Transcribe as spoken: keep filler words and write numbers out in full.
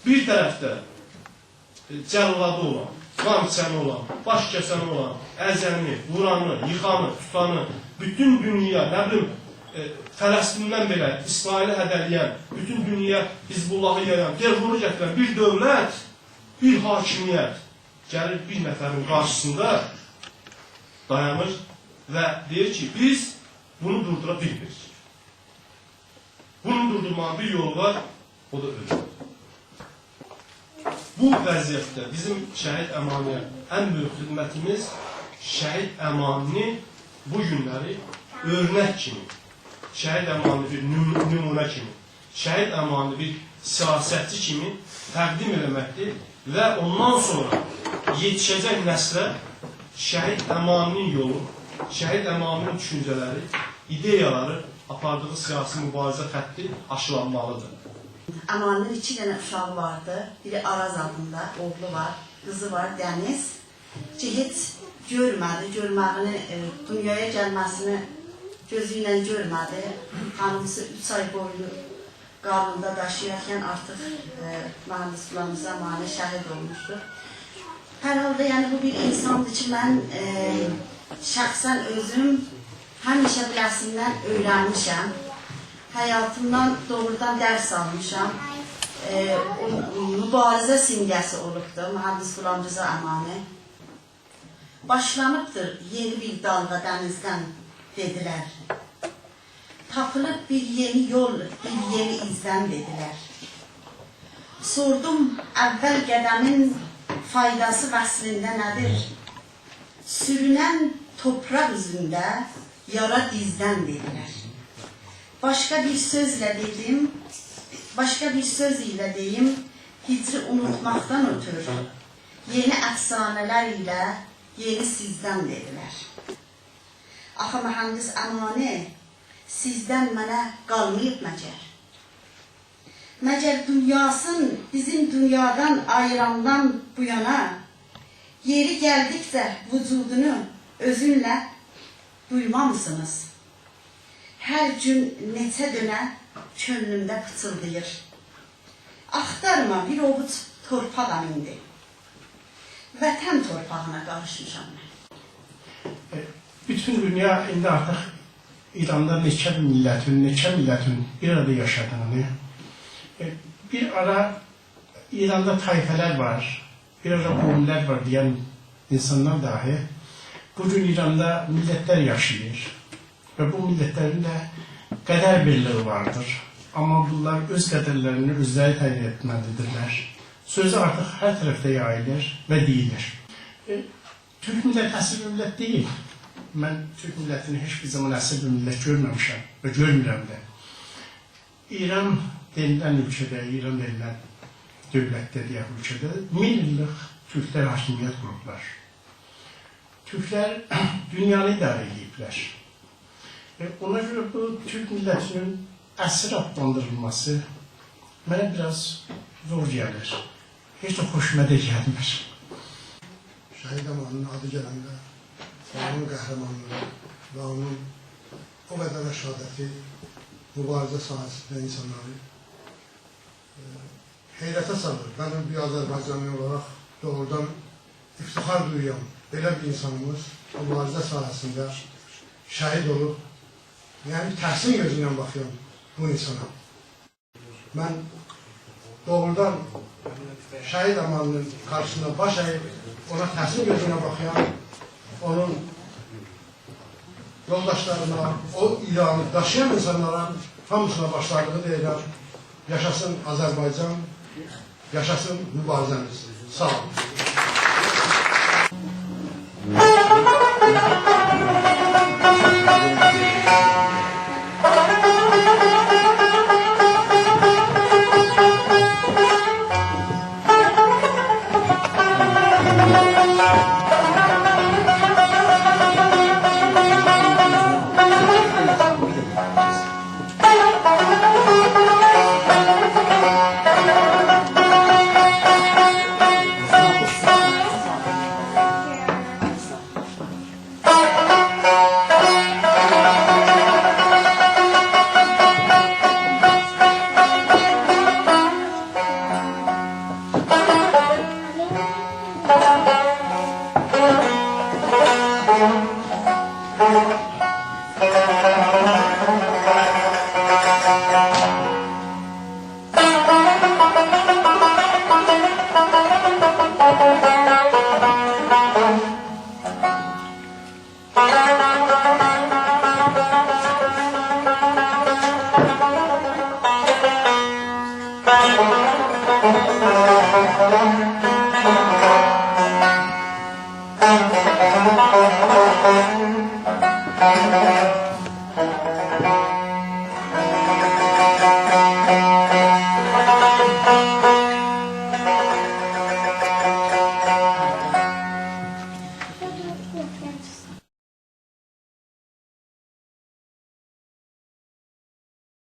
بیر طرفده، ائ، جلادی اولان، قان ایچنی اولان، باش کسنی اولان، ازنی، وورانی، ییخانی، توتانی، بوتون دونیا، نه بیلیم، ائ، فلسطیندن بئله اسرائیلی هده‌له‌ین، بوتون دونیایا حزب‌اللهی یایان، ترورو گتیرن بیر دؤولت، بیر حاکمیت گلیر بیر نفرین قارشیسیندا دایانیر و دئییر کی، بیز بونو دوردورا بیلمیریک. بونو دوردورمانین بیر یولو وار، او دا اؤلوم. بو وضعیتده بیزیم شهید امانی‌یه ان بؤیوک خدمتیمیز، شهید امانی‌نی بو گونلری اؤرنک کیمی، شهید امانی‌نی بیر نوم-، نمونه کیمی، شهید امانی‌نی بیر سیاستچی کیمی تقدیم ائله‌مکدیر و اوندان سونرا یئتیشه‌جک نسله شهید امانی‌نین یولو، شهید امانی‌نین دوشونجه‌لری، ایده‌یالاری، آپاردیغی سیاسی موباریزه خطی آشیلانمالیدیر. امانی‌نین ایکی دنه اوشاغی واردی. بیری آراز آدیندا، اوغلو وار، قیزی وار، دنیز. کی، هئچ گؤرمه‌دی، گؤرمه‌یینی، ائ، دونیایا گلمه‌سینی گؤزو ایله گؤرمه‌دی. خانیمیسی اوچ آی بویو قارنیندا داشییارکن آرتیق، ائ، مهندس غلامرضا امانی شهید اولموشدو. هر حالدا، یعنی، بو بیر اینساندیر کی، من، ائ، شخصاً اؤزوم همیشه بیله‌سیندن اؤیرنمیشم. حیاتیمدان دوغرودان درس آلمیشام. ائ، او موباریزه سیمگه‌سی اولوبدو مهندس غلامرضا امانی. باشلانیبدیر یئنی بیر دالغا دنیزدن، دئدیلر. تاپیلیب بیر یئنی یول، بیر یئنی ایزدن، دئدیلر. سوردوم، اول قدمین فایداسی وصلینده نه‌دیر؟ سورونن توپراق اوزونده یارا دیزدن، دئدیلر. باشقا بیر سؤزله دئدیم، باشقا بیر سؤز ایله دئییم، هجری اونوتماقدان اؤتور یئنی افسانه‌لر ایله یئنی سیزدن، دئدیلر. آخی مهندس امانی، سیزدن منه قالماییب مگر؟ مگر دونیاسین بیزیم دونیادان آییراندان بو یانا یئری گلدیکجه وجودونو اؤزونله دویمامیسینیز؟ هر گون نئچه دؤنه کؤنلومده پیچیلداییر. آختارما، بیر اوووج تورپاغام ایندی. وطن تورپاغینا قاریشمیشام من. ائ، بوتون دونیا ایندی آرتیق ایراندا نئچه میللتین، نئچه میللتین بیر آرادا یاشادیغینی، ائ، بیر آرا ایراندا طایفه‌لر وار، بیر آرا قوملر وار دئین اینسانلار داهی بو گون ایراندا میللتلر یاشاییر. و بو میللتلرین ده قدر بیرلیگی واردیر. آمما بونلار اؤز قدرلرینی اؤزلری تعیین ائتمه‌لیدیرلر. سؤزو آرتیق هر طرفده یاییلیر و دئییلیر. ائ، تورک میللتی اسیر بیر میللت دئییل. من تورک میللتینی هئچ بیر زامان اسیر بیر میللت گؤرمه‌میشم و گؤرمورم ده. ایران دئنیلن اؤلکه‌ده، ایران دئنیلن دؤولتده، دئیک، اؤلکه‌ده مین ایللیک تورکلر حاکمیت قوروبلار. تورکلر دونیانی اداره ائدیبلر. ائ، اونا گؤره بو تورک میللتینین اسیر آدلاندیریلماسی منه بیر آز زور گلیر. هئچ ده خوشوما دا گلمیر. شهید امانی‌نین آدی گلنده و اونون قهرمانلیغی و اونون او قدر رشادتی موباریزه ساحه‌سینده اینسانلاری، ائ، حیرته سالیر. من بیر آذربایجانلی اولاراق دوغرودان افتخار دویورام. بئله بیر اینسانیمیز موباریزه ساحه‌سینده شهید اولوب. یعنی، تحسین گؤزو ایله باخیرام بو اینسانا. من دوغرودان شهید امانی‌نین قارشیسیندا باش اییب، اونا تحسین گؤزو ایله باخیرام. اونون یولداشلارینا، او ایرانی داشییان اینسانلارا، هامیسینا باشساغلیغی دئییرم. یاشاسین آذربایجان، یاشاسین موباریزه‌میز. ساغ اولون.